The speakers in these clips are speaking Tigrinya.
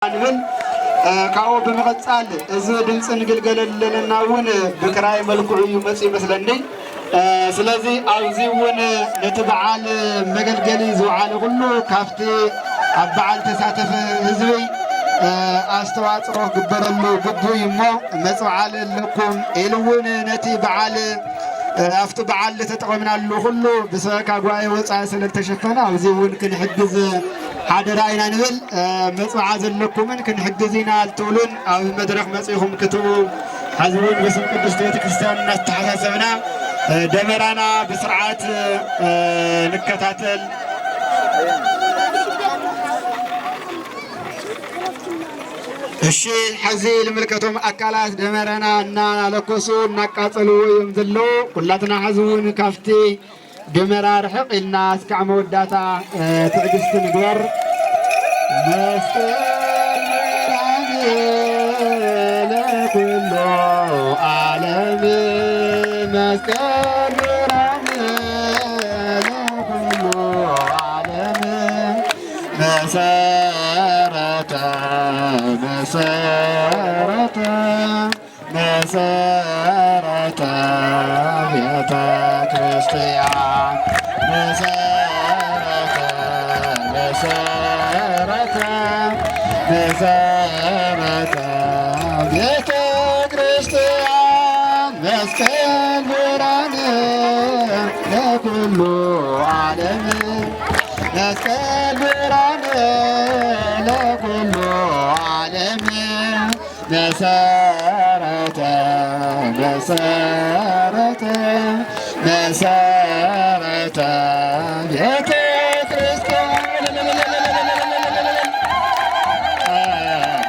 ንብል። እ፣ ካብኡ ብምቕጻል እዚ ድምፂ ንግልገለሉ ዘለና እውን ብክራይ መልክዑ እዩ መፂኡ ይመስለኒ። እ፣ ስለዚ ኣብዚ እውን ነቲ በዓል መገልገሊ ዝወዓለ ኩሉ ካብቲ ኣብ በዓል ተሳተፈ ህዝቢ፣ እ፣ ኣስተዋፅኦ ክግበረሉ ግቡእ እዩ እሞ መፅውዓሊ ኣለኩም ኢሉ እውን ነቲ በዓል፣ እ፣ ኣብቲ በዓል ዝተጠቐምናሉ ኩሉ ብሰበካ ጉባኤ ወፃኢ ስለ ዝተሸፈነ ኣብዚ እውን ክንሕግዝ ሓደራ ኢና ንብል። እ፣ መፅውዓ ዘለኩምን ክንሕግዝ ኢና እትብሉን ኣብ መድረኽ መፂኹም ክትቡ፣ ሕዚ እውን ብስም ቅድስት ቤተክርስትያን እናተሓሳሰብና፣ እ፣ ደመራና ብስርዓት፣ እ፣ ንከታተል። እሺ፣ ሕዚ ልምልከቶም ኣካላት ደመራና እናለኮሱ እናቃጸልዎ እዮም ዘለዉ። ኩላትና ሕዚ እውን ካብቲ ደመራ ርሕቕ ኢልና እስካዕ መወዳእታ፣ እ፣ ትዕግስቲ ንግበር። መስቀል ብርሃን ለኩሉ ዓለም፣ መስቀል ብርሃን ለኩሉ ዓለም፣ መሰረተ፣ መሰረተ፣ መሰረተ ቤተ ክርስቲያን፣ መሰረተ፣ መሰረተ፣ መሰረተ ቤተ ክርስቲያን፣ መስቀል ብርሃን ለኩሉ ዓለም፣ መስቀል ብርሃን ለኩሉ ዓለም፣ መሰረተ፣ መሰረተ፣ መሰረተ ቤተ ክርስቲያን፣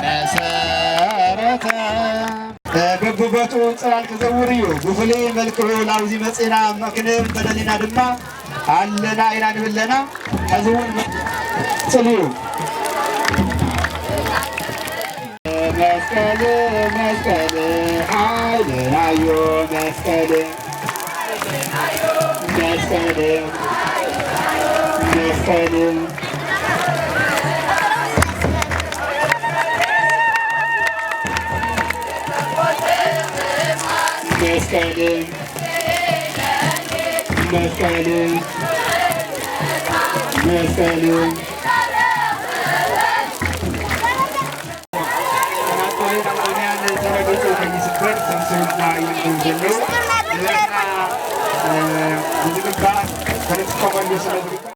መሰረተ። በብቦትኡ ጽላል ክዘውር እዩ። ብፍሉይ መልክዑ ናብዚ መጺና ምኽንያት እንተደሊና ድማ ኣለና ኢና ንብል ኣለና። ሕዚ እውን ጽልዩ። መስቀል፣ መስቀል ሓይልናዮ፣ መስቀል፣ መስቀል፣ መስቀል፣ መስቀል፣ መስቀል፣ መስቀል። ኣናቶሊ ናፖሊያን ተረግጦ ከይስበር ሰብስብና እዮም ዘለዉ። ንበርና፣ እ፣ ብዝግባእ ክንጥቀመሉ ስለ ዝግባእ